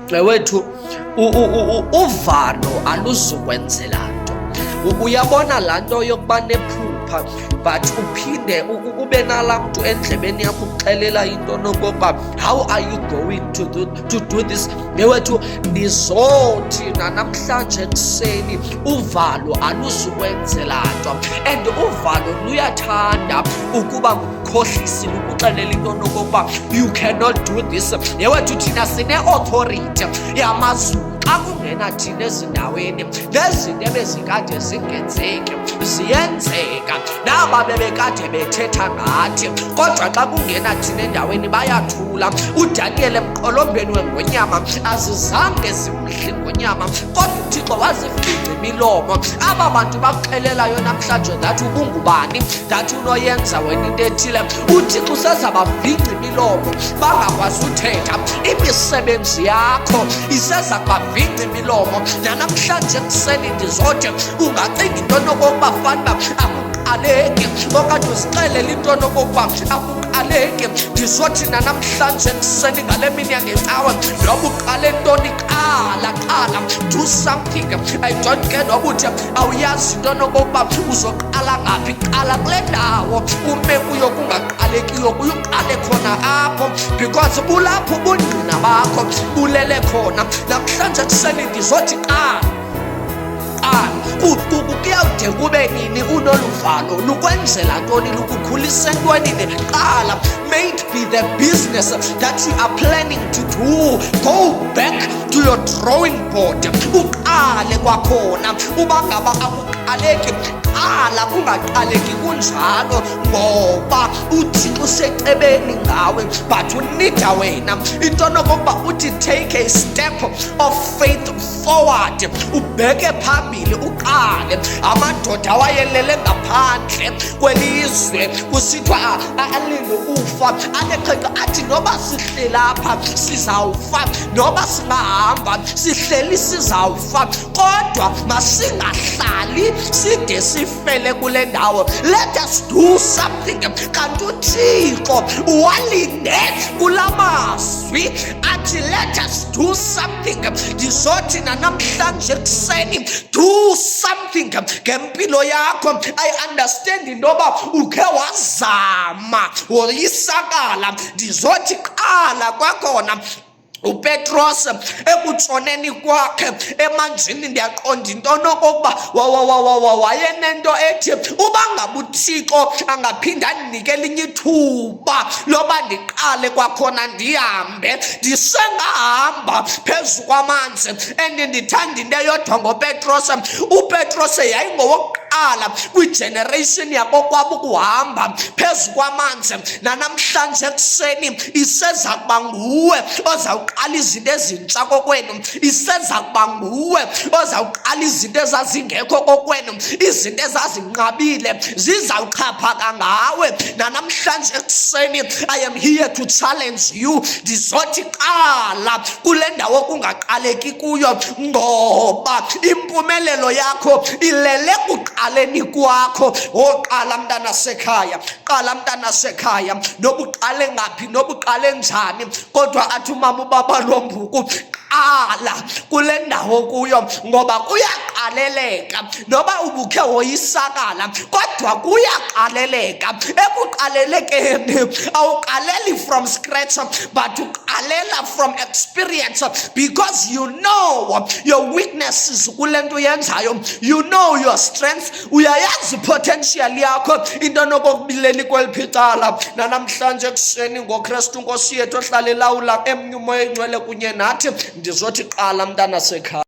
Wethu, uvalo aluzukwenzela nto. Uyabona laa nto yokuba nephupha, but uphinde ube nalaa mntu endlebeni yakho ukuxelela into nokokuba how are you going to do this? Ewethu, ndizothi nanamhlanje ekuseni, uvalo aluzukwenzela nto, and uvalo luyathanda ukuba ngumkhohlisi, lukuxelela into nokokuba you cannot do this. Yewethu, thina sine-authority yamazulu. Xa kungena thina ezindaweni, nezinto ebezikade zingenzeki ziyenzeka. Naba bebekade bethetha ngathi, kodwa xa kungena thina endaweni bayathula. UDaniyeli emqolombeni wengonyama, azizange zimdle ingonyama, kodwa uThixo wazifica imilomo. Aba bantu bakuxelelayo namhlanje that ubungubani, that unoyenza wena into ethile, uThixo usezabavingca imilomo bangakwazi uthetha. Imisebenzi yakho iseza kubavingca imilomo. Nanamhlanje ekuseni ndizothi ungacinga into nokokuba fanuba akuqaleki, okanye uzixelele into nokokuba akuqaleki, ndizothi nanamhlanje ekuseni ngale mini yangecawe, noba uqale ntoni, qala, qala, do something. I don't care noba uthi awuyazi into nokokuba uzoqala ngaphi, qala kule ndawo ume kuyo kungaqalekiyo kuyo, uqale khona apho, because bulapho ubungqina bakho bulele khona. Namhlanje ekuseni ndizothi qala, qala. Kuyawude kube nini unoluvalo? Lukwenzela ntoni? Lukukhulisa entwenini? Qala. May it be the business that you are planning to do, go back to your drawing board, uqale kwakhona. Uba ngaba akuqaleki, qala kungaqaleki kunjalo, ngoba uThixo usecebeni ngawe, but unida wena into nokokuba uthi take a step of faith forward, ubheke phambili, uqale. Amadoda awayelele ngaphandle kwelizwe kusithiwa alinde ukufa, aneqheqhe athi noba sihleli apha sizawufa, noba singahamba sihleli sizawufa, kodwa masingahlali side sifele kule ndawo, let us do something. Kanti uThixo walinde kula mazwi athi let us do something. Ndizothi nanamhlanje ekuseni, do something ngempilo yakho. I understand into yoba ukhe wazama woyisakala, ndizothi qala kwakhona. UPetros ekutshoneni kwakhe emanzini, ndiyaqonda into nokokuba wayenento ethi uba ngaba uThixo angaphinda andinike elinye ithuba loba ndiqale kwakhona ndihambe, ndisengahamba phezu kwamanzi. And ndithanda into eyodwa ngoPetros. UPetros yayingowokuqala kwigeneration yakokwabo ukuhamba phezu kwamanzi. Nanamhlanje ekuseni iseza kuba nguwe ozawuqala izinto ezintsha kokwenu, iseza kuba nguwe ozawuqala izinto ezazingekho kokwenu, izinto ezazinqabile zizawuxhaphaka ngawe. Nanamhlanje ekuseni I am here to challenge you. Ndizothi qala kule ndawo kungaqaleki kuyo, ngoba impumelelo yakho ilele kuqaleni kwakho. Woqala, mntana sekhaya, qala, mntana sekhaya. Noba uqale ngaphi, noba uqale njani, kodwa athi umama ubaba lombuku, qala kule ndawo kuyo, ngoba kuyaqaleleka. Noba ubukhe woyisakala, kodwa kuyaqaleleka. Ekuqalelekeni awuqaleli from scratch, but uqalela from experience, because you know your weaknesses kule nto uyenzayo, you know your strength, uyayazi potential yakho into nokokubileli kweliphi icala. Nanamhlanje ekuseni, ngoKristu Nkosi yethu ohlala elawula emnye umoya engcwele kunye nathi, ndizothi qala, mntana sekhaya.